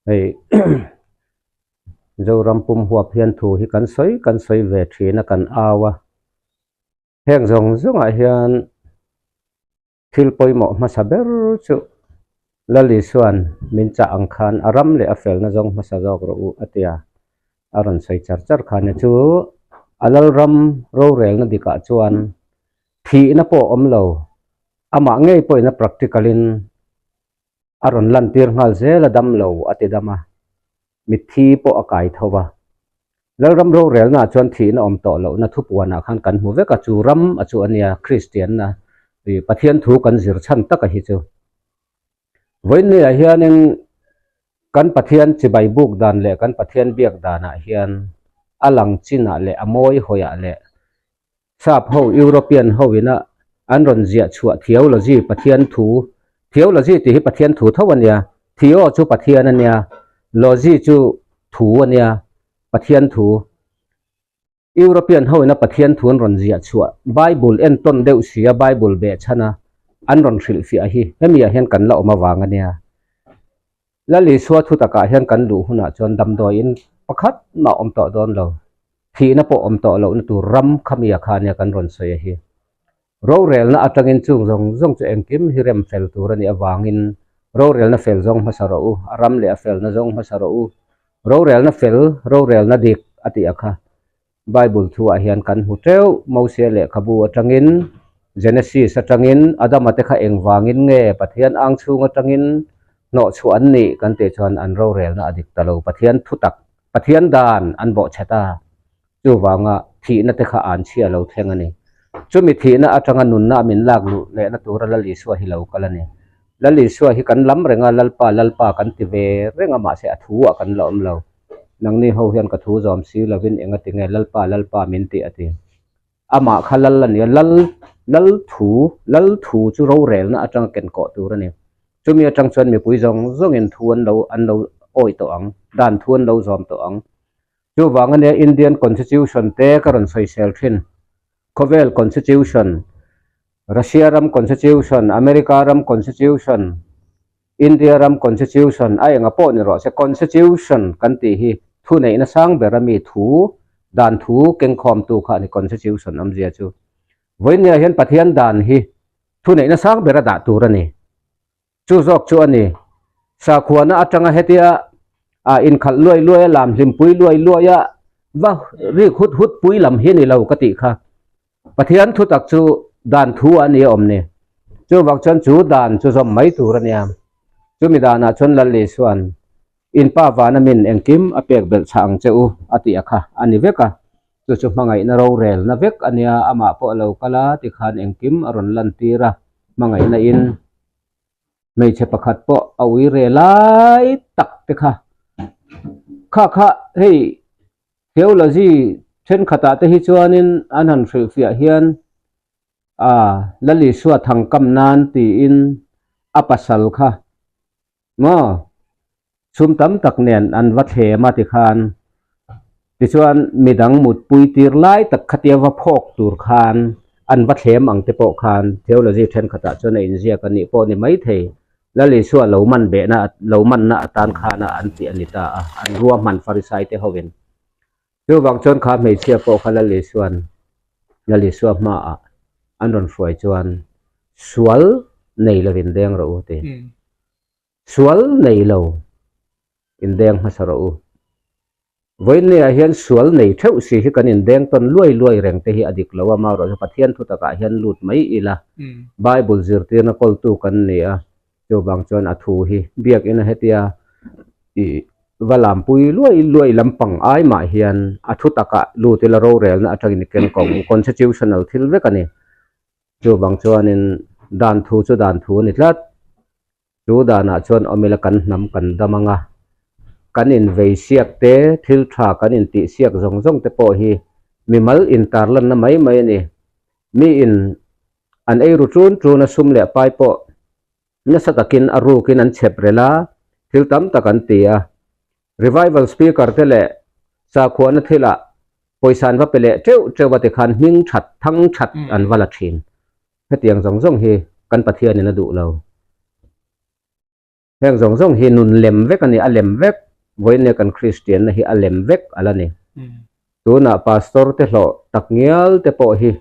Hei Zoram pum huap hian thu hi kan sawi kan sawi ve thin a kan au a. Heng zawng zawngah hian thil pawimawh hmasa ber chu Lal Isua'n min chah ang khan a ram leh a felna zawng hmasa zawk rawh u a tia a rawn sawi char char khan chu a Lalram rorelna dikah chuan thihna pawh a awm lo, amah ngei pawhin a practical in a rawn lantir nghal zel a dam lo a ti dam a, mitthi pawh a kai tho va. Lalram rorelnaah chuan thihna awm tawh lohna thupuanah khan kan hmu vek a, chu ram a chu a nia, Kristianna ih Pathian thu kan zir chhan tak a hi chu. Vawiinniah hianin kan Pathian chibai buk dan leh kan Pathian biak danah hian a lang chinah leh a mawi hawiah leh Sap ho, European ho ina an rawn ziah chhuah theology, Pathian thu, theology tih hi Pathian thu tho a nia, theo chu Pathian a nia, logy chu thu a nia, Pathian thu. European ho ina Pathian thu an rawn ziah chhuah, Bible entawn deuh sia Bible behchhan a an rawn hrilhfiah hi hemi ah hian kan la awm avang a nia. Lal Isua thu takah hian kan luh hunah chuan damdawiin pakhat mah awm tawh dawn lo. Thihna pawh awm tawh lohna tur ram khamia kha nia kan rawn sawi a hi. Rorelna atangin chung zawng zawng chu engkim hi rem fel tur a nih avangin rorelna fel zawng hmasa rawh u, a ram leh a felna zawng hmasa rawh u. Rorelna fel, rorelna dik a tih a kha. Bible thuah hian kan hmu teuh, Mosia lehkhabu atangin, Genesis atangin, Adama te kha engvangin nge Pathian ang chhung atangin hnawhchhuah an nih kan tih chuan an rorelna a dik ta lo, Pathian thutak, Pathian dan an bawhchhe ta. Chuvanga thihna te kha an chhia lo thleng a ni. Chumi thihna atanga nunna min lak luh lehna tura Lal Isua hi lo kal a ni. Lal Isua hi kan lam reng a, Lalpa, Lalpa kan ti ve reng a, mahse a thu ah kan la awm lo. Nangni ho hian ka thu zawm si lovin engati nge Lalpa, Lalpa min tih a ti. Amah kha Lal a ni a, Lal, Lal thu, Lal thu chu rorelna atanga ken kawh tur a ni. Chumi atang chuan mipui zawng zawngin thu an lo, an lo awih tawh ang, dan thu an lo zawm tawh ang. Chuvang ania Indian Constitution te ka rawn sawisel thin. Khawvel Constitution, Russia ram Constitution, America ram Constitution, India ram Constitution a enga pawh ni rawh se, Constitution kan tih hi thuneihna sang ber ami thu, dan thu kengkhawmtu kha a ni Constitution awmzia chu. Vawinia hian Pathian dan hi thuneihna sang ber a dah tur a ni. Chu zawk chu a ni. Sakhuana atanga hetia a inkhalh luai luai a lam hlimpui luai luai a va rik hut hut pui lam hi a ni lo ka tih kha. Pathian thu tak chu dan thu a ni a awm ni. Chuvang chuan chu dan chu zawm mai tur a nia. Chumi danah chuan Lal Isua'n, In pa vana min engkim a pek belh chhah ang che u a tih a kha a ni vek a. Chu chu hmangaihna rorelna vek a nia, amah pawh a lo kal a tikhan engkim a rawn lantir a, hmangaihna in hmeichhe pakhat pawh a ui re lai tak te kha. Kha kha hei Theology thenkhatah te hi chuanin an han hrilhfiah hian a Lal Isua thangkam nan tiin a pasal kha maw chhum tam tak nen an va thlem a tikhan tichuan midang mutpui tir lai tak khatia va phawk tur khan an va thlem ang te pawh khan theology thenkhatah chuan a inziak a nih pawh ni maithei. Lal Isua lo man behna, lo manna atan khana an tih a ni ta a, an ruahman Farisai te hovin. Chuvang chuan kha hmeichhia pawh kha Lal Isua'n Lal Isua hmaah an rawn hruai chuan sual nei lovin deng rawh u ti. Sual nei lo in deng hmasa rawh u. Vawiinniah hian sual nei theuh si hi kan indeng tawn luai luai reng te hi a dik lo a, marawh chu Pathian thu takah hian lut mai ila, Bible zirtirna kawltu kan ni a, chuvang chuan a thu hi biakina hetia ih va lampui luai luai lampang ai mah hian a thu takah lut ila rorelna atangin i keng ko ang, constitutional thil vek a ni. Chuvang chuanin dan thu chu dan thu a ni tlat. Chu danah chuan awm ila kan hnam kan dam ang a, kan invei siak te, thil tha kan intih siak zawng zawng te pawh hi mimal intarlanna mai mai a ni. Miin an ei ru tun tun a sum leh pai pawh nasa takin a rukin an chhep rel a, thil tam tak an ti a. Revival speaker te leh sakhuana thilah pawisa an va pe leh teuh teuh a tikhan hming that thang that an va la thin. Hetiang zawng zawng hi kan Pathianin a duh lo. Heng zawng zawng hi nun lem vek a ni, a lem vek. Vawiin kan Kristianna hi a lem vek a la ni. Tunah Pastor te hlawh tak ngial te pawh hi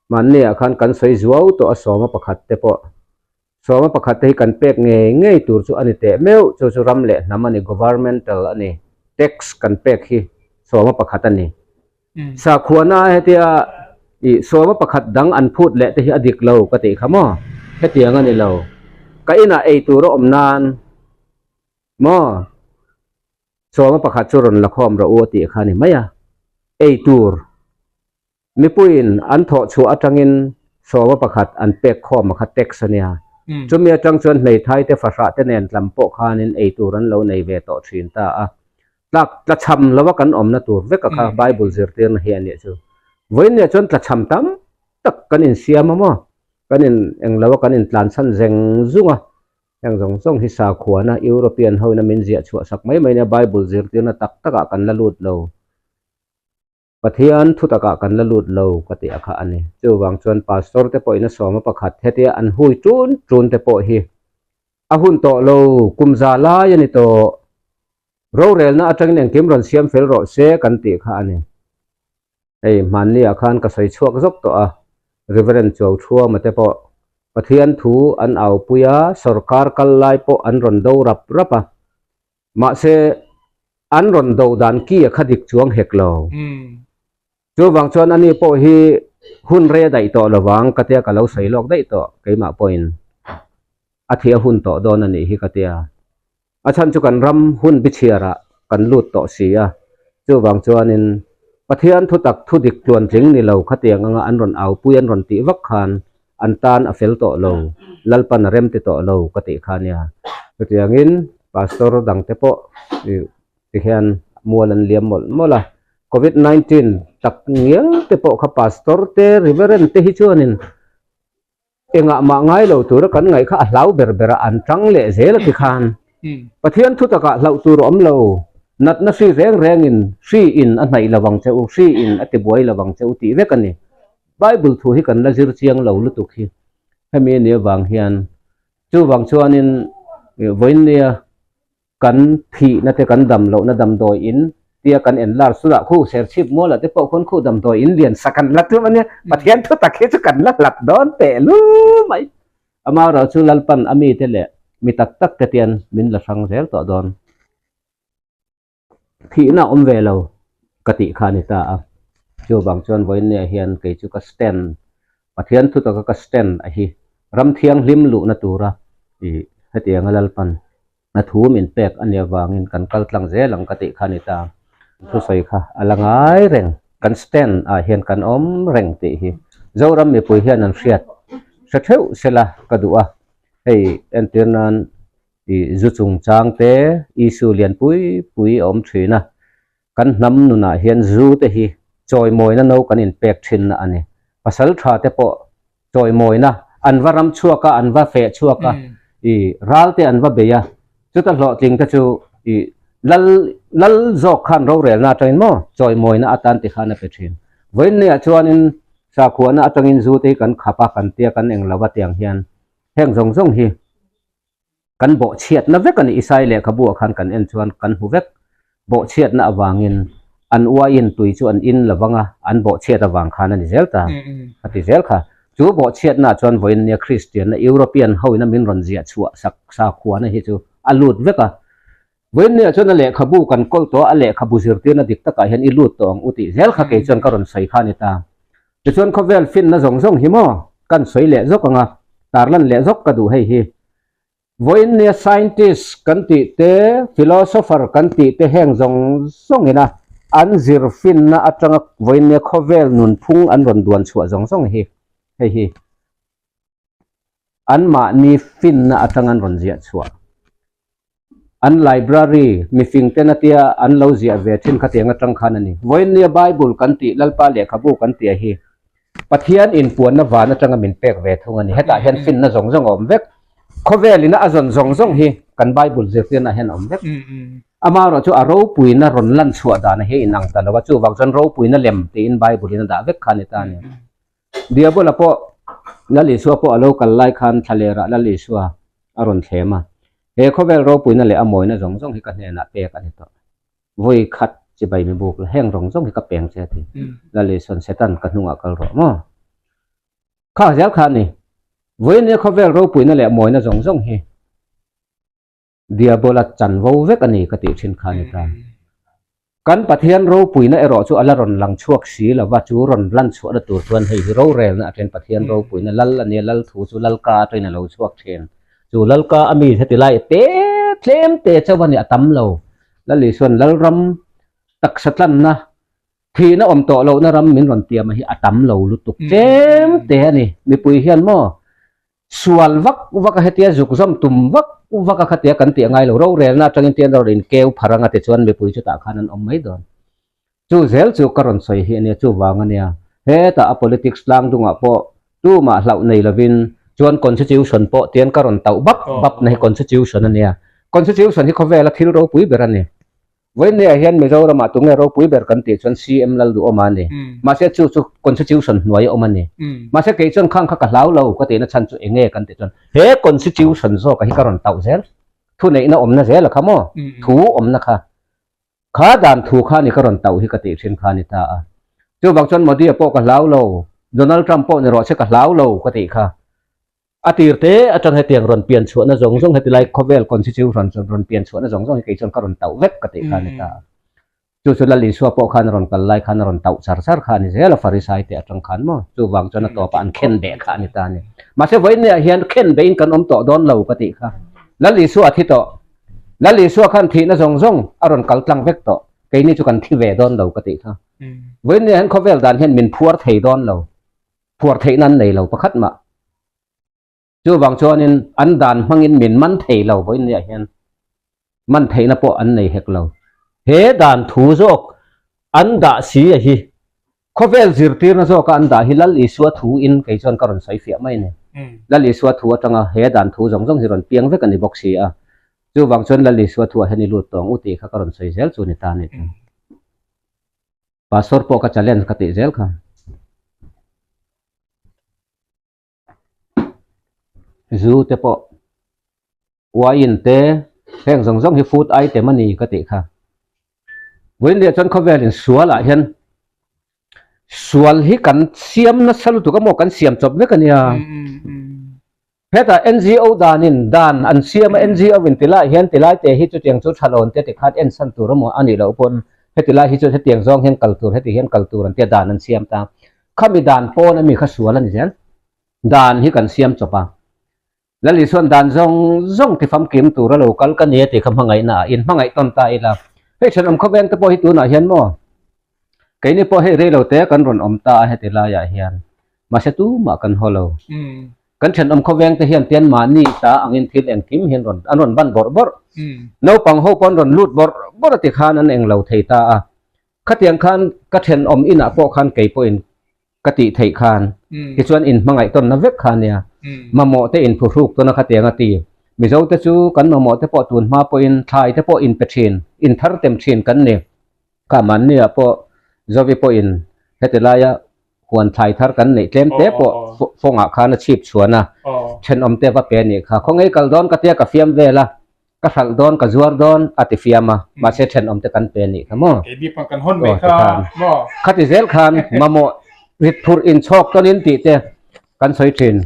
mahni ah khan kan sawi zuau tawh a sawma pakhat te pawh. Sawma pakhat te hi kan pek ngei ngei tur chu a ni teh meuh, chu chu ram leh hnam a ni, governmental a ni, tax kan pek hi sawma pakhat a ni. Sakhuana hetia ih sawma pakhat dang an phut leh te hi a dik lo ka tih kha maw? Hetiang a ni lo. Ka inah ei tur a awm nan maw? Sawma pakhat chu rawn la khawm rawh u a tih kha a ni mai a. Ei tur mipuiin an thawh chhuah atangin sawma pakhat an pek khawm a kha tax a nia. Chumi atang chuan hmeithai te fahrah te nen tlam pawh khanin ei tur an lo nei ve tawh thin ta a. Tlak tlachham lova kan awmna tur vek a kha Bible zirtirna hi a nih chu. Vawiinniah chuan tlachham tam tak kan insiam a maw? Kan in eng lova kan intlanchhan zeng zung a, heng zawng zawng hi sakhuana European hoin a min ziah chhuah sak mai mai nia Bible zirtirna tak takah kan la lut lo. Pathian thutakah kan la lut lo ka tih a kha a ni. Chuvang chuan Pastor te pawhin a sawm a pakhat hetia an hui tun tun te pawh hi a hun tawh lo, kum za lai a ni tawh. Rorelna atangin engkim rawn siam fel rawh se kan tih kha a ni. Hei hmanni ah khan ka sawi chhuak zawk tawh a, Reverend Chuauṭhuama te pawh Pathian thu an aupui a, sawrkar kal lai pawh an rawn do rap rap a. Mahse, an rawn do dan ki a kha dik chuang hek lo. Chuvang chuan ani pawh hi hun rei a daih tawh lovang ka tia ka lo sawi lawk daih tawh keimah pawhin a thih a hun tawh dawn a nih hi ka tia. A chhan chu kan ram hun bichhiarah kan lut tawh si a, chuvang chuanin Pathian thutak thu dik tluantling ni lo khatiang anga an rawn aupui an rawn tih vak khan an tan a fel tawh lo, Lalpan a rem ti tawh lo ka tih kha nia. Chutiangin Pastor dangte pawh tikhian mual an liam mawlh mawlh a, Covid 19 tak ngial te pawh kha Pastor te Reverend te hi chuanin engah mah ngai lo tura kan ngaih kha a hlau ber ber a, an tang leh zel a ti khan Pathian thu takah hlauh tur a awm lo, natna hri reng rengin hri in a hnaih lovang che u, hri in a ti buai lovang che u tih vek a ni. Bible thu hi kan la zir chiang lo lutuk hi hemi a nih avang hian chuvang chuanin vawiinnia kan thihna te kan dam lohna damdawi in tia kan en lar sulah khu serchhip mualah te pawh khawn khu damdawi in lian sak an la tum a nia Pathian thu tak hi chu kan la hlat dawn teh lu mai amaherawh chu Lalpan a mite leh mi tak tak te tian min la hrang zel tawh dawn. Thihna a awm ve lo ka tih kha a ni ta a, chuvang chuan vawiinniah hian kei chu ka stand, Pathian thu taka ka stand a hi ram thianghlim luhna tura ih hetianga Lalpan a thu min pek a nih avangin kan kal tlang zel ang ka tih kha a ni ta. Thusawi kha a la ngai reng, kan stand ah hian kan awm reng tih hi Zoram mipui hian an hriat hre theuh sela ka duh a, hei entir nan Ih zu chungchang te issue lian pui pui a awm thin a, kan hnam nunah hian zu te hi chawimawina no kan inpek thinna a ni. Pasal tha te pawh chawimawina an va ram chhuak a, an va feh chhuak a, ih ral te an va bei a, chuta hlawhtling te chu ih lal lal zawk khan rorelna atangin maw chawimawina atan ti khan a pe thin. Vawiinniah chuanin sakhuana atangin zu te hi kan khap a, kan tia kan englo a tiang hian heng zawng zawng hi Kan bawhchhiatna vek a ni. Isai lehkhabu ah khan kan en chuan kan hmu vek. Bawhchhiatna avangin an uaiin tui chu an in lovang a, an bawhchhiat avang khan a ni zel ta. A ti zel kha. Chu bawhchhiatna ah chuan vawiin nia Kristianna European hoin a min rawn ziah chhuah sak sakhuana hi chu a lut vek a. Vawiin nia chuan a lehkhabu kan kawl tawh a, a lehkhabu zirtirna dik takah hian i lut tawh ang u tih zel kha kei chuan ka rawn sawi kha a ni ta. Tichuan khawvel finna zawng zawng hi maw kan sawi leh zawk ang a, tarlan leh zawk ka duh hei hi. Vawiin nia scientist kan tih te, philosopher kan tih te heng zawng zawng ina an zir finna atanga vawiin nia khawvel nunphung an rawn duan chhuah zawng zawng hi hei hi anmahni finna atanga an rawn ziah chhuah. An library mifing ten atia an lo ziah ve thin khatiang atang khan a ni. Vawiin nia Bible kan tih Lalpa lehkhabu kan tih a hi Pathian inpuanna van atanga min pek ve thung a ni. Hetah hian finna zawng zawng a awm vek. Khawvel ina a zawn zawng zawng hi kan Bible zirtirna hian a awm vek. Amaherawh chu a ropuina rawn lan chhuah dan hi a inang ta lo a, chuvang chuan ropuina lem tiin Bible in a dah vek kha a ni ta a ni. Diabola pawh Lal Isua pawh a lo kal lai khan thlalerah Lal Isua a rawn thlem a. He khawvel ropuina leh a mawina zawng zawng hi ka hnenah pek a ni tawh. Vawi khat chibai mi buk la, heng rawng zawng hi ka peng che a ti. Lal Isuan, Satan, ka hnungah kal rawh maw? Kha zel kha a ni. Vawiin khawvel ropuina leh mawina zawng zawng hi Diabola chanvo vek a ni ka tih thin kha a ni ta. Kan Pathian ropuina erawh chu a la rawn lang chhuak si lo va, chu rawn lan chhuahna tur chuan hei hi rorelna atangin Pathian ropuina lal a nia, lal thu chu lalka atangin a lo chhuak thin. Chu lalka a mi heti lai te tlem te chauh a ni, a tam lo. Lal Isuan Lalram taksa tlanna, thihna awm tawh lohna ram min rawn tiam a hi a tam lo lutuk tlem te a ni. Mipui hian maw Sual vak vak a hetia zuk zawm tum vak vak a khatia kan tih a ngai lo. Rorelna atangin tian rawn inkeu phar anga tichuan mipui chutah khan an awm mai dawn. Chu zel chu ka rawn sawi hi a nia, chuvang a nia. Hetah a politics tlang dungah pawh tumah hlauh nei lovin chuan constitution pawh tian ka rawn tauh bap bap na hi constitution a nia. Constitution hi khawvela thil ropui ber a ni. Vawinia hian Mizoramah tunge ropui ber kan tih chuan CM Lalduhawma a ni. Mahse chu chu Constitution hnuai a awm a ni. Mahse kei chuan khang kha ka hlau lo ka tihna chhan chu enge kan tih chuan he Constitution zawka hi ka rawn tauh zel. Thuneihna awmna zel a kha maw? Thu awmna kha. Kha dan thu kha ni ka rawn tauh hi ka tih thin kha a ni ta a. Chuvang chuan Modi-a pawh ka hlau lo, Donald Trump pawh ni rawh se ka hlau lo ka tih kha. A tir te atang hetiang rawn pian chhuahna zawng zawng heti lai khawvel constitution rawn pian chhuahna zawng zawng hi kei chuan ka rawn tauh vek ka tih kha a ni ta. Chu chu Lal Isua pawh khan a rawn kal lai khan a rawn tauh char char kha a ni zel a Farisai te atang khan maw chuvang chuan a tawpah an khen beh kha a ni ta a ni. Mahse vawiinniah hian khen behin kan awm tawh dawn lo ka tih kha. Lal Isua a thi tawh. Lal Isua khan thihna zawng zawng a rawn kal tlang vek tawh. Keini chu kan thi ve dawn lo ka tih kha. Vawiinniah hian khawvel dan hian min phuar thei dawn lo. Phuar theihna an nei lo pakhat mah. Chuvang chuanin an dan hmangin min man thei lo vawiin niah hian man theihna pawh an nei hek lo. He dan thu zawk an dah si a hi khawvel zirtirna zawka an dah hi Lal Isua thu in kei chuan ka rawn sawi fiah mai a ni. Lal Isua thu atanga he dan thu zawng zawng hi rawn piang vek a ni bawk si a. Chuvang chuan Lal Isua thu ah hian i lut tawng u tih kha ka rawn sawi zel chu ni ta a ni. Pastor pawh ka challenge ka tih zel kha. Zu te pawh wine te heng zawng zawng hi food item a ni ka tih kha. Vawiin leh chuan khawvel in sual ah hian sual hi kan siam nasa lutuk a maw kan siam chawp vek a nia. Hetah NGO danin dan an siam a, NGO in tilai hian tilai te hi chutiang chu tha lo an tia tikhan ensan tur emaw a nih loh pawn heti lai hi chu hetiang zawng hian kal tur heti hian kal tur an tia dan an siam ta. Khami dan pawn ami kha sual a ni zel. Dan hi kan siam chawp a. Lal Isuan dan zawng zawng ti famkim tur a lo kal ka ni a tih kha hmangaihna ah in hmangaih tawn ta ila. Hei thenawm khawveng te pawh hi tunah hian maw keini pawh hei reilo te kan rawn awm ta a heti laiah hian mahse tumah kan haw lo. Kan thenawm khawveng te hian tian mahni ta angin thil engkim hian rawn an rawn ban bawrh bawrh. Naupang ho pawh an rawn lut bawrh bawrh a ti khan an englo thei ta a. Khatiang khan ka thenawm inah pawh khan kei pawhin ka tih theih khan tichuan in hmangaih tawnna vek kha ania. Mamawh te in phuhruk tawn a khatiang a ti. Mizo te chu kan mamawh te pawh tun hma pawhin thlai te pawh in pe thin, in thar tem thin kan ni. Kha mahniah pawh Zovi pawhin heti laia huan thlai thar kan neih tlem te pawh fawngah khan a chhip chhuan a, thenawm te va pe a nih kha. Khawngaih kal dawn ka tia ka fiam vel a, ka hralh dawn ka zuar dawn a ti fiam a, mahse thenawm te kan pe a nih kha maw. Aw ti khan. Khati zel khan mamawh rit phurh inchhawk tawnin tih te kan sawi thin.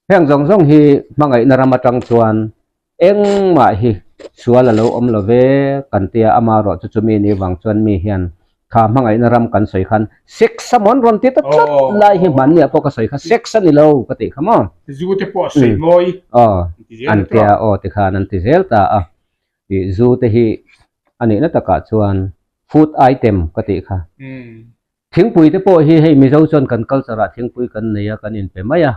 Heng zawng zawng hi hmangaihna ram atang chuan engmah hi sual a lo awm lo ve kan tia amarawh chu chumi ni vang chuan mi hian kha hmangaihna ram kan sawi khan sex a mawn rawn ti ta tlat lai hi hmanniah pawh ka sawi kha sex a ni lo ka tih kha maw. Zu te pawh a sawi mawi. Aw an tia aw ti khan an ti zel ta a. Ih zu te hi a nihna takah chuan food item ka tih kha. Thingpui te pawh hi hei Mizo chuan kan culture ah thingpui kan nei a, kan inpe mai a.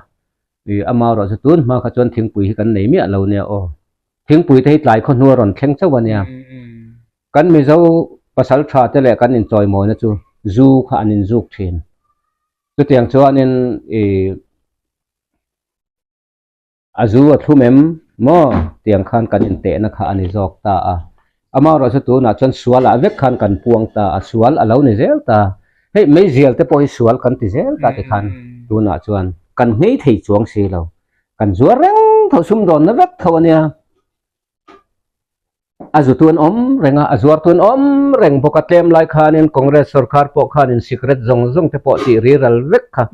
Ih amarawh chu tun hma kha chuan thingpui hi kan nei miah lo nia aw. Thingpui te hi tlai khaw hnua rawn thleng chauh a nia. Kan Mizo pasal tha te leh kan inchawimawina chu zu kha an inzuk thin. Chutiang chuanin ih. A zu a thlum em maw? Tiang khan kan intehna kha a ni zawk ta a. Amaherawhchu chu tunah chuan sual ah vek khan kan puang ta a, sual a lo ni zel ta. Hei meizial te pawh hi sual kan ti zel ta tikhan tunah chuan kan nghei thei chuang si lo. Kan zuar reng tho sumdawnna vek tho a nia. A zutu an awm reng a, a zuartu an awm reng bawk a, tlem lai khanin Congress sorkar pawh khanin sikret zawng zawng te pawh tih riral vek kha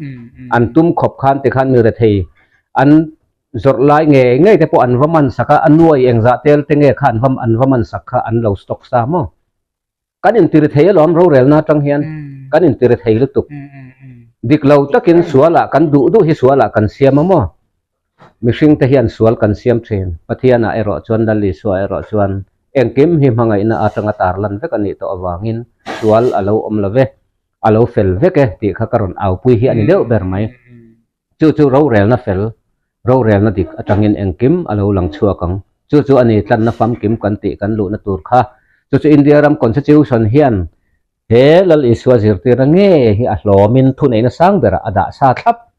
an tum khawp khan tikhan mi rethei an zawrh lai ngei ngei te pawh an va man sak a, a nuai engzah tel te nge kha an va an va man sak kha an lo stock sa maw? Kan intiri thei alawm rorelna atang hian kan intiri thei lutuk. Dik lo takin sualah kan duh duh hi sualah kan siam a maw? Mihring te hian sual kan siam thin. Pathianah erawh chuan Lal Isua erawh chuan engkim hi hmangaihna atanga tarlan vek a nih tawh avangin sual a lo awm lo ve, a lo fel vek e tih kha ka rawn aupui hi a ni deuh ber mai. Chu chu rorelna fel, rorelna dik atangin engkim a lo lang chhuak ang. Chu chu a ni tlanna famkim kan tih kan luhna tur kha. Chu chu India ram Constitution hian he Lal Isua zirtirna nge hi a hlawmin thuneihna sang berah a dah sa thlap.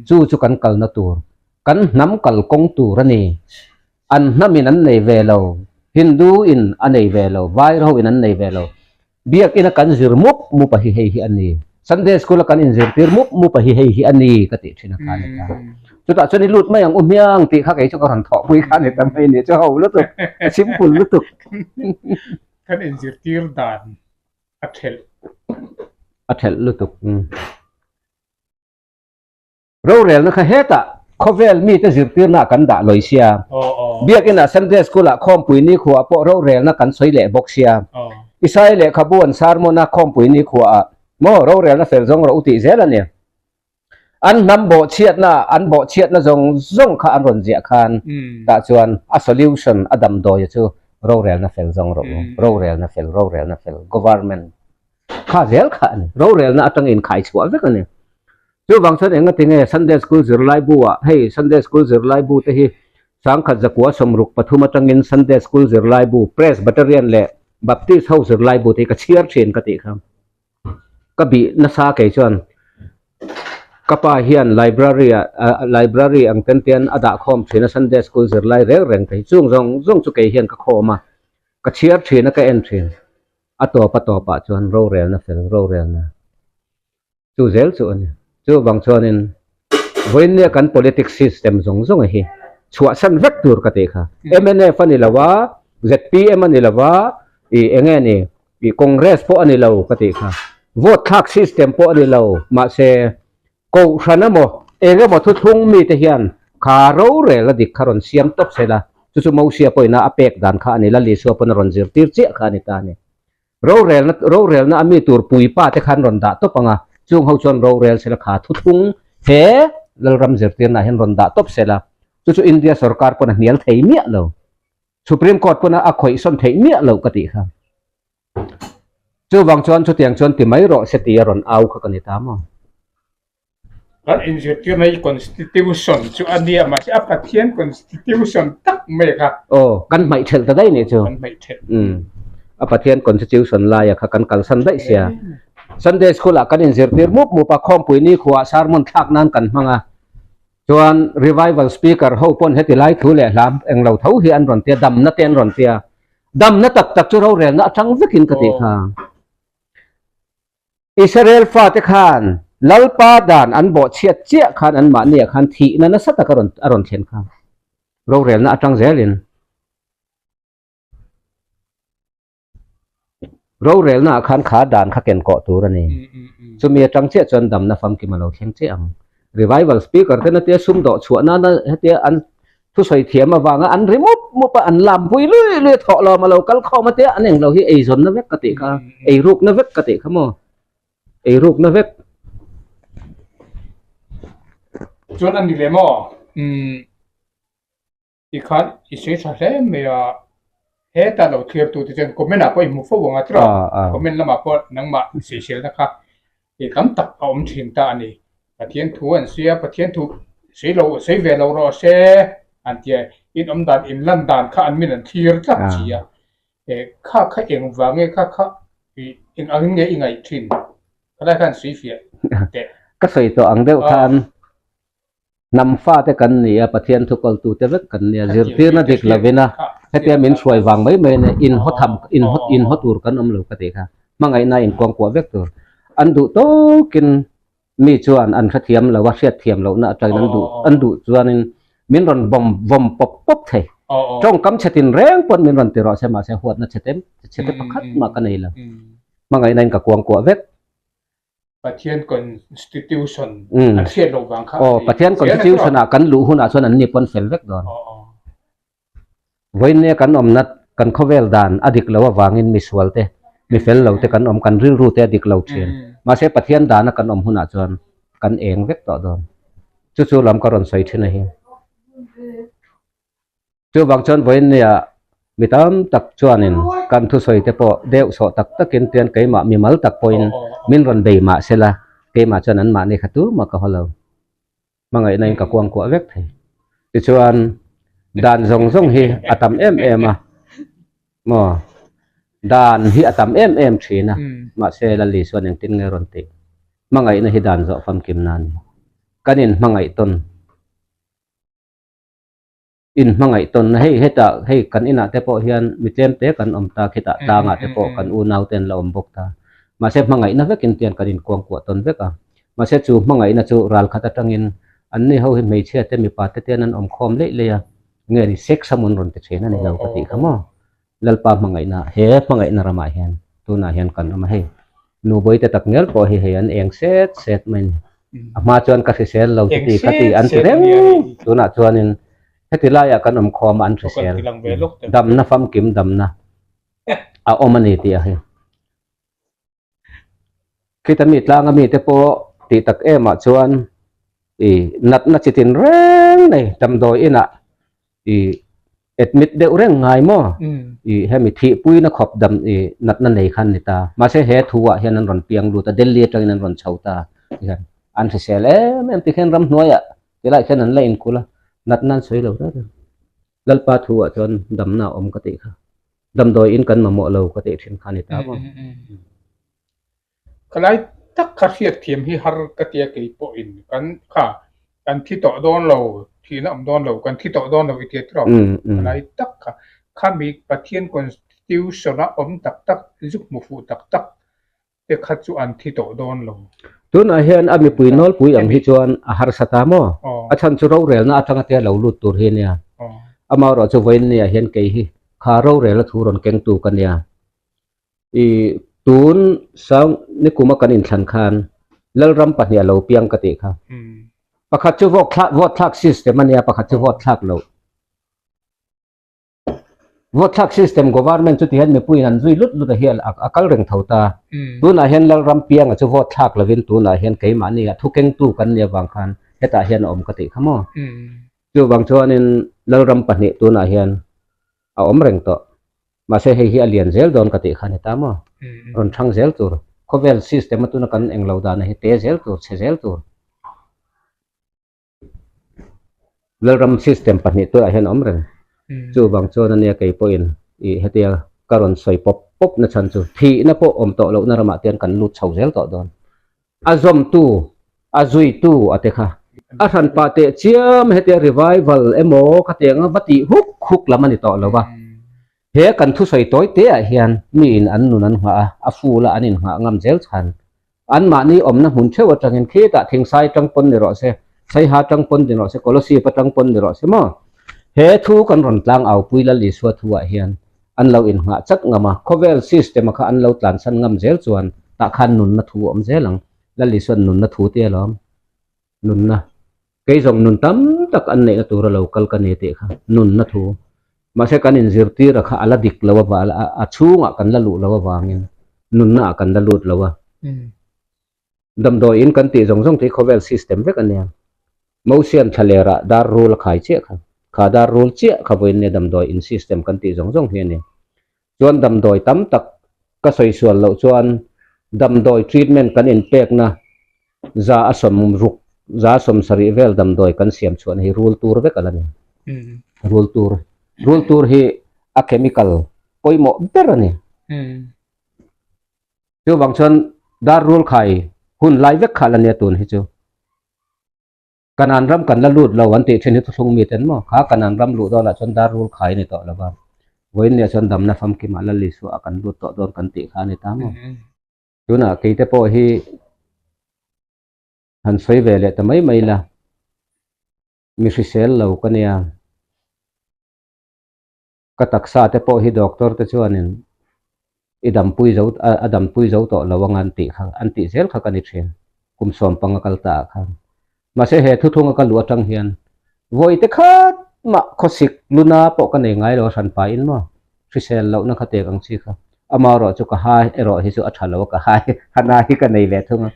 Chu chu kan kalna tur, kan hnam kalkawng tur a ni. An hnamin an nei ve lo, Hindu in a nei ve lo, Vairho in an nei ve lo. Biakina kan zir mup mup a hi hei hi a ni. Sunday school a kan inzirtir mup mup a hi hei hi a ni ka tih thin a kha a ni ta. Chutah chuan i lut mai ang u hmiang tih kha kei chu ka rawn thawhpui kha a ni ta mai ni chu ho lutuk, a simple lutuk. Kan inzirtir dan a thelh. A thelh lutuk. Rorelna kha hetah khawvel mite zirtirna kan dah lawi sia. Biakinah Sunday School-ah khawmpui nikhuaah pawh rorelna kan sawi leh bawk sia. Isai lehkhabu an sermon a khawmpui nikhuaah maw rorelna fel zawng rawh u tih zel a ni. An hnam bawhchhiatna an bawhchhiatna zawng zawng kha an rawn ziah khan tah chuan a solution a damdawia chu rorelna fel zawng rawh u, rorelna fel, rorelna fel, government kha zel kha a ni. Rorelna atanga inkhai chhuah vek a ni. Chuvang chuan enga tinge Sunday School zirlai bu ah hei Sunday School zirlai bu te hi sangkhat zakua 63 atangin Sunday School zirlai bu Presbyterian leh Baptist ho zirlai bu te hi ka chhiar thin ka tih kha ka bih nasa kei chuan ka pa hian library ah library ang ten ten a dah khawm thin a Sunday School zirlai reng reng te hi chung zawng zawng chu kei hian ka khawm a ka chhiar thin a ka en thin a tawp a tawp ah chuan rorelna fel rorelna Chu zel chu a ni. Chuvang chuanin vawiinnia kan politics system zawng zawng hi chhuahsan vek tur ka tih kha. Mnf a ni lo a, zpm a ni lo a, ih eng nge ni, ih Congress pawh a ni lo ka tih kha. Vote thlak system pawh a ni lo, mahse Kohhran emaw eng emaw thuthlung mite hian kha rorel a dik kha rawn siam tawp se la, chu chu Mosia pawhin a a pek dan kha a ni, Lal Isua pawn a rawn zirtir chiah kha a ni ta a ni. Rorelna rorelna a mi tur puipa te khan rawn dah tawp ang a, chung ho chuan rorel sela kha thuthlung he Lalram zirtirna ah hian rawn dah tawp sela, chu chu India sorkar pawn a hnial thei miah lo, Supreme Court pawn a khawih sawn theih miah lo ka tih kha. Chuvang chuan chutiang chuan ti mai rawh se tih a rawn au kha ka ni ta maw? Kan inzirtirna hi Constitution chu a nia mahse a Pathian Constitution tak mai kha. Aw, kan hmaih thelh ta daih nih chu. Kan hmaih thelh. Umm, a Pathian Constitution laia kha kan kalsan daih sia. Sunday School ah kan inzirtir mup mup a, khawmpui nikhuaah sermon thlak nan kan hmang a. Chuan Revival Speaker ho pawn heti lai thu leh hla englo tho hi an rawn tia, damna te an rawn tia. Damna tak tak chu rorelna atang vekin ka tih kha. Israel fate khan Lalpa dan an bawhchhiat chiah khan anmahniah khan thihna nasa tak a rawn a rawn thlen kha. Rorelna atang zelin rorelnaah khan kha dan kha ken kawh tur a ni. Chumi atang chiah chuan damna famkim a lo thleng chiah ang. Revival speaker ten hetia sum dawh chhuah nana hetia an thusawi thiam avanga an ri mup mup a, an lam pui lui lui a thawh lawm a lo kal khawm a tia an englo hi eizawnna vek ka tih kha, eirukna vek ka tih kha maw, eirukna vek. Chuan a ni leh maw? Umm. Tikhan i sawi tha hle mai a, heta lo thlir tute chuan comment ah pawh i hmu fo ang a tiraw? Comment lamah pawh nangmah sawiselna kha i tam tak a awm thin ta a ni. Pathian thu an sawi a, Pathian thu sawi lo sawi ve lo rawh se an ti a, in awm dan in lan dan kha an min an thlir tlat si a, kha kha eng vang nge kha kha eng angin nge i ngaih thin? Khalai khan sawi fiah teh. Ka sawi tawh ang deuh khan Hnam fate kan ni a, Pathian thukaltute vek kan ni a, zirtirna dik lovin a, hetia min hruai vang mai mai ania, inhaw tham, inhaw, inhaw tur kan awm lo ka tih kha, hmangaihna inkuangkuah vek tur. An duh tawkin mi chuan an hrethiam lo a, hriatthiam lohna atangin an duh, an duh chuanin min rawn vawm, vawm pawp pawp thei. Tawngkam chhe tin reng pawn min rawn ti rawh se mahse huatna chhe te chhe te pakhat mah ka nei lo. Hmangaihna in ka kuangkuah vek. Pathian Constitution an hriat loh vang kha a ni. Pathian Constitution ah kan luh hunah chuan an ni pawn fel vek dawn. Vawiinnia kan awmna kan khawvel dan a dik lo avangin misual te, mi fel lo te kan awm, kan rilru te a dik lo thin. Mahse Pathian dana kan awm hunah chuan kan eng vek tawh dawn. Chu chu lam ka rawn sawi thin a hi. Chuvang chuan vawiinnia mi tam tak chuanin kan thusawi te pawh deuh sawh tak takin tian keimah mimal tak pawhin min rawn bei mah sela keimah chuan anmahni kha tumah ka haw lo. Hmangaihna in ka kuangkuah vek thei. Tichuan dan zawng zawng hi a tam em em a, maw? Dan hi a tam em em thin a, mahse Lali chuan engtin nge rawn tih? Hmangaihna hi dan zawh famkimna a ni. Kan inhmangaih tawn. In hmangaih tawnna hei hetah hei kan inah te pawh hian mi tlem te kan awm ta khitah tlangah te pawh kan unau te an la awm bawk ta. Mahse hmangaihna vekin tian kan inkuangkuah tawn vek a. Mahse chu hmangaihna chu ral khat atangin anni ho hi hmeichhia te mipa te tian an awm khawm leih leih a, nge ni sex a mawn rawn ti thin a ni lo ka tih kha maw. Lalpa hmangaihna he hmangaihna ramah hian tunah hian kan awm a hei. Nubawite tak ngial pawh hi hei an eng set set mai a ni. A hma chuan ka hrisel lo chuti ka ti an ti reng tunah chuanin heti laiah kan awm khawm a an hrisel damna famkim damna a awm a ni tih a hei. Khita mi tlanga mite pawh tih tak emah chuan i natna chi tin reng nei damdawi inah i admit deuh reng ngai maw? I hemi thihpuina khawp dam i natna nei khan ni ta. Mahse he thu ah hian an rawn piang lut a, Delhi atangin an rawn chho ta tikhan an hrisel em em tikhian ramhnuaiah tilaiah khian an la inkulh a, natna an sawi lo reng reng. Lalpa thu ah chuan damna a awm ka tih kha. Damdawi in kan mamawh lo ka tih thin kha a ni ta maw? Khalai tak kha hriatthiam hi har ka tia kei pawhin kan kha kan thi tawh dawn lo, thihna awm dawn lo, kan thi tawh dawn lo i tia tawh. Khalai tak kha khami Pathian Constitution a awm tak tak, zuk hmu fuh tak tak te kha chu an thi tawh dawn lo. Tunah hian a mipui nawlpui ang hi chuan a harsa ta maw? A chhan chu rorelna atanga tia lo lut tur hi a nia. Amaherawhchu vawiin niah hian kei hi kha rorelna thu rawn kengtu ka nia. I tun sang nikuma kan inthlan khan Lalram pahnih a lo piang ka tih kha. Pakhat chu vote thlak vote thlak system a nia pakhat chu vote thlak loh. Vote thlak system government chu tihian mipuiin an zui lut lut a hi a kal reng tho ta. Tunah hian Lalram pianga chu vote thlak lovin tunah hian keimahni ah thukengtu kan nih avang khan hetah hian a awm ka tih kha maw. Chuvang chuanin Lalram pahnih tunah hian a awm reng tawh. Mahse hei hi a lian zel dawn ka tih kha a ni ta maw? Rawn thang zel tur, khawvel system a tuna kan englo dana hi te zel tur, chhe zel tur. Lalram system pahnih turah hian a awm reng. Chuvang chuan ania kei pawhin i hetia ka rawn sawi pawp pawp na chhan chu thihna pawh awm tawh lohna ramah te hian kan lut chho zel tawh dawn. A zawmtu, a zuitu a te kha. A hran pah teh chiam hetia revival emaw khatiang a va tih huk huk lam a ni tawh lo va. He kan thusawi tawi te ah hian miin an nun an nghah a, a full a an innghah ngam zel chhan. Anmahni awmna hmun theuh atangin khitah Thingsai atang pawn ni rawh se, Saiha atang pawn ni rawh se, Kolosip atang pawn ni rawh se maw? He thu kan rawn tlang aupui Lal Isua thu ah hian an lo innghah chat ngam a, khawvel system a kha an lo tlansan ngam zel chuan tah khan nunna thu a awm zel ang. Lal Isua'n nunna thu te alawm. Nunna. Kei zawng nun tam tak an neihna tura lo kal ka ni tih kha nunna thu. Mahse kan inzirtir a kha a la dik lo ava, a chhungah kan la luh lo avangin nunna ah kan la lut lo a. Damdawi in kan tih zawng zawng te hi khawvel system vek a nia. Mosian thlalerah dar rul a khai chiah kha. Kha dar rul chiah kha vawiin nia damdawi in system kan tih zawng zawng hi a ni. Chuan damdawi tam tak ka sawi sual loh chuan damdawi treatment kan inpekna za a sawm ruk, za a sawm sarih vel damdawi kan siam chhuahna hi rul tur vek a la ni. Rul tur, rul tur hi a chemical pawimawh ber a ni. Chuvang chuan dar rul khai hun lai vek kha la nia tun hi chu. Kanan ram kan la lut lo an tih thin hi thuthlung mi ten maw? Kha kanan ram luh dawnah chuan dar rul khai a ni tawh lo va. Vawiin nia chuan damna famkimah Lal Isua ah kan lut tawh dawn kan tih kha a ni ta maw? Tunah keite pawh hi han sawi ve leh ta mai mai la, mi hrisel lo ka nia. Ka taksa te pawh hi doctor te chuanin i dampui zo a dampui zo tawh lo anga an tih kha an tih zel kha ka ni thin kum sawm panga kal ta ah khan. Mahse he thuthunga ka luh atang hian vawi te khat mah khawsik luna pawh ka nei ngai lo a hran pahin maw hrisel lohna kha tek ang chi kha amaherawh chu ka ha erawh hi chu a tha lo a ka hai hana hi ka nei leh thung a.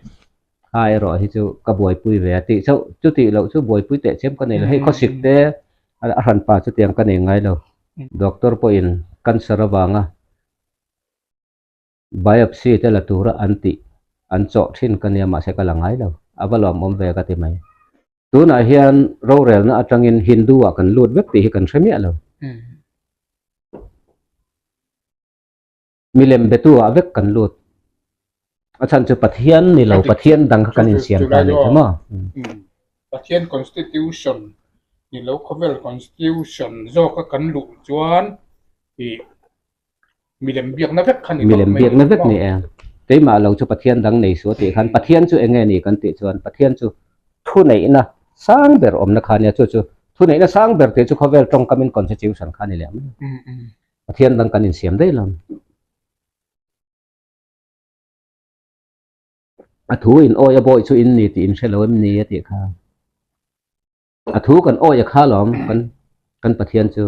Ha erawh hi chu ka buaipui ve a tih chauh chu tih loh chu buaipui teh chem ka nei lo hei khawsik te a hranpa chutiang ka nei ngai lo doctor pawhin cancer avanga biopsy te la tura an tih an chawh thin ka nia mahse ka la ngai lo a va lawmawm ve ka ti mai tunah hian rorelna atangin Hindu ah kan lut vek tih hi kan hre miah lo. Milem betu ah vek kan lut. A chhan chu Pathian ni lo, Pathian dang kha kan insiam ta ni chu maw? Pathian Constitution ni lo, khawvel Constitution zawka kan luh chuan ih milem biakna vek kha ni tawp mai. Milem biakna vek ni e. Keimah lo chu Pathian dang nei suh a tih khan Pathian chu eng nge ni kan tih chuan Pathian chu thuneihna sang ber awmna kha nia, chu chu thuneihna sang ber tih chu khawvel tawngkamin Constitution kha ni leh mai. Pathian dang kan insiam daih lo. A thu in awi a bawi chu in ni tih in hre lo em ni a tih kha. A thu kan awi a kha lawm kan kan Pathian chu.